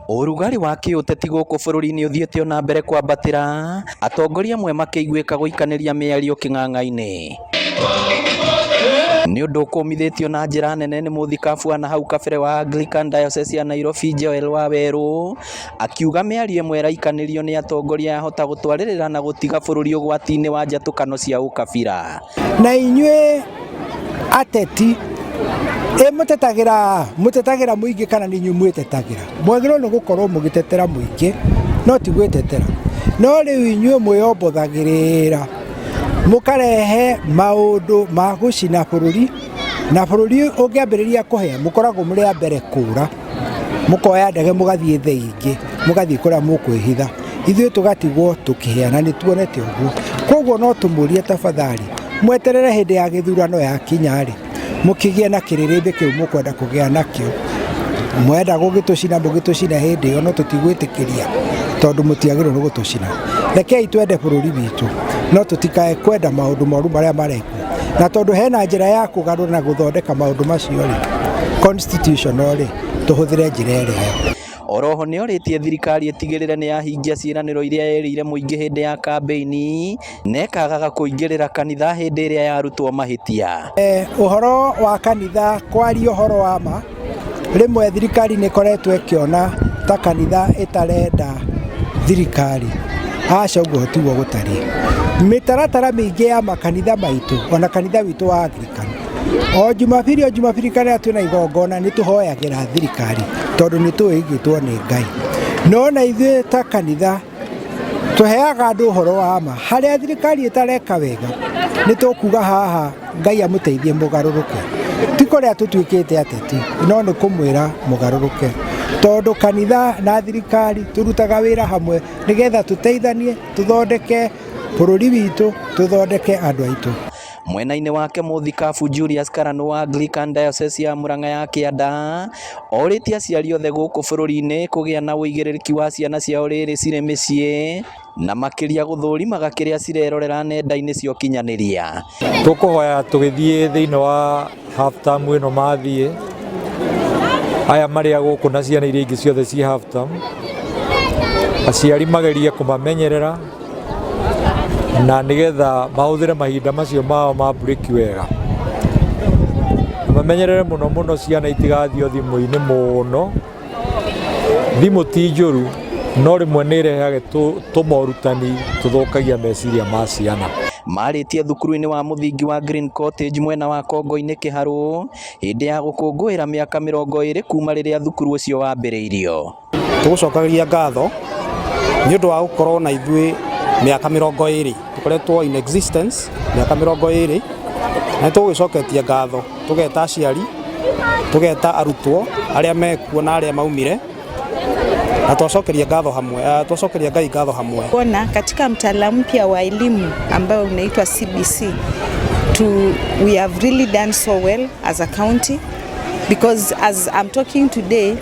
Ũrugarĩ wa kĩũteti gũkũ bũrũri-inĩ ũthiĩte ona mbere kwambatĩra, atongoria amwe makĩiguĩka gũikanĩria mĩario kĩng'ang'a-inĩ. Nĩ ũndũ ũkũmithĩtio na njĩra nene nĩ mũthikabu wa nahau kabere wa Anglican Diocese ya Nairobi Joel Wawerũ, akiuga mĩario ĩmwe ĩraikanĩrio nĩ atongoria yahota gũtwarĩrĩra na gũtiga bũrũri ũgwati-inĩ wa njatũkano cia ũkabira. Na inyuĩ ateti ĩ mũtetagĩra mũtetagĩra mũingĩ kana nĩ inyuĩ mwĩtetagĩra? Mwagĩrĩirwo nĩ gũkorwo mũgĩtetera mũingĩ no ti gwĩtetera. No rĩu inyuĩ mwĩombothagĩrĩra mũkarehe maũndũ ma gũcina bũrũri, na bũrũri ũngĩambĩrĩria kũhĩa mũkoragwo mũrĩ a mbere kũra, mũkoya ndege mũgathiĩ thĩ ingĩ, mũgathiĩ kũrĩa mũkwĩhitha, ithuĩ tũgatigwo tũkĩhĩa na nĩ tuonete ũguo. Koguo no tũmũrie tafadhali mweterere hĩndĩ ya gĩthurano yakinya rĩ, mũkĩgĩe na kĩrĩrĩmbĩ kĩu mũkwenda kũgĩa nakĩo. Mwenda gũgĩtũcina mũgĩtũcine hĩndĩ ĩyo, no tũtigwĩtĩkĩria tondũ mũtiagĩrĩirwo nĩ gũtũcina. Rekei twende bũrũri witũ, no tũtikae kwenda maũndũ moru marĩa marekwo. Na tondũ hena njĩra ya kũgarũra na gũthondeka maũndũ macio rĩ, constitutional rĩ, tũhũthĩre njĩra ĩrĩa yo. Oroho nĩorĩtie thirikari ĩtigĩrĩre nĩyahingia ciĩranĩro iria yerĩire mũingĩ hĩndĩ ya kambĩini na ĩkagaga kũingĩrĩra kanitha hĩndĩ ĩrĩa yarutwo mahĩtia. Ũhoro wa kanitha kwaria ũhoro wa ma, rĩmwe thirikari nĩ ĩkoretwo ĩkĩona ta kanitha ĩtarenda thirikari. Aca, ũguo tiguo gũtariĩ. Mĩtaratara mĩingĩ ya makanitha maitũ, ona kanitha witũ wa Anglican, o Jumapili o Jumapili kana twĩna igongona nĩ tũhoyagĩra thirikari tondũ nĩ tũĩ ĩigĩtwo nĩ Ngai. No na ithuĩ ta kanitha tũheaga andũ ũhoro wa ma, harĩa thirikari ĩtareka wega nĩ tũkuga haha Ngai amũteithie mũgarũrũke. Ti kũrĩa tũtuĩkĩte ateti, no nĩ kũmwĩra mũgarũrũke, tondũ kanitha na thirikari tũrutaga wĩra hamwe nĩgetha tũteithanie, tũthondeke bũrũri witũ, tũthondeke andũ aitũ. Mwena-inĩ wake mũthikabu Julius Karanu wa Anglican Diocese ya Murang'a ya Kĩanda orĩtie aciari othe gũkũ bũrũri-inĩ kũgĩa na ũigĩrĩrĩki wa ciana ciao rĩrĩ cirĩ mĩciĩ na makĩria gũthũrimaga kĩrĩa cirerorera nenda-inĩ cia ũkinyanĩria. Tũkũhoya tũgĩthiĩ thĩinĩ wa half term ĩno, mathiĩ aya marĩa gũkũ na ciana iria ingĩ ciothe ci half term, aciari magerie kũmamenyerera na nĩgetha mahũthĩre mahinda macio mao ma break wega. Mamenyerere mũno mũno ciana itigathiĩ thimũ-inĩ mũno. Thimũ ti njũru, no rĩmwe nĩ ĩrehage tũmorutani tũthũkagia meciria ma ciana. Marĩtie thukuru-inĩ wa mũthingi wa Green Cottage mwena wa Kongo-inĩ Kĩharũ hĩndĩ ya gũkũngũĩra mĩaka 20 kuma rĩrĩa thukuru ũcio wambĩrĩirio. Tũgũcokagia ngatho nĩ ũndũ wa gũkorwo na ithuĩ mĩaka 20. Tũkoretwo in existence mĩaka 20, na nĩ tũgũgĩcoketie ngatho, tũgeta aciari, tũgeta arutwo arĩa mekuo na arĩa maumire, na twacokeria ngatho hamwe, twacokeria Ngai ngatho hamwe. Kuona katika mtaala mpya wa elimu ambao unaitwa CBC we have really done so well as a county, because as I'm talking today,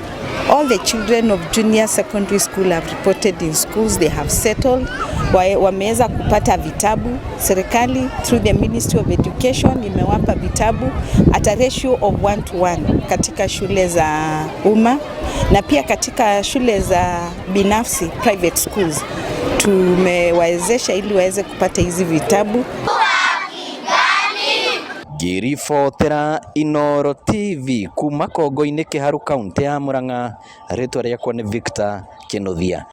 all the children of junior secondary school have reported in schools, they have settled, wameweza kupata vitabu. Serikali through the Ministry of Education imewapa vitabu at a ratio of 1 to 1 katika shule za umma na pia katika shule za binafsi, private schools, tumewawezesha ili waweze kupata hizi vitabu. Ngĩribotera Inooro TV kuma Kongo-inĩ Kĩharu, kaũntĩ ya Murang'a, rĩtwa rĩakwa nĩ Victor Kĩnuthia.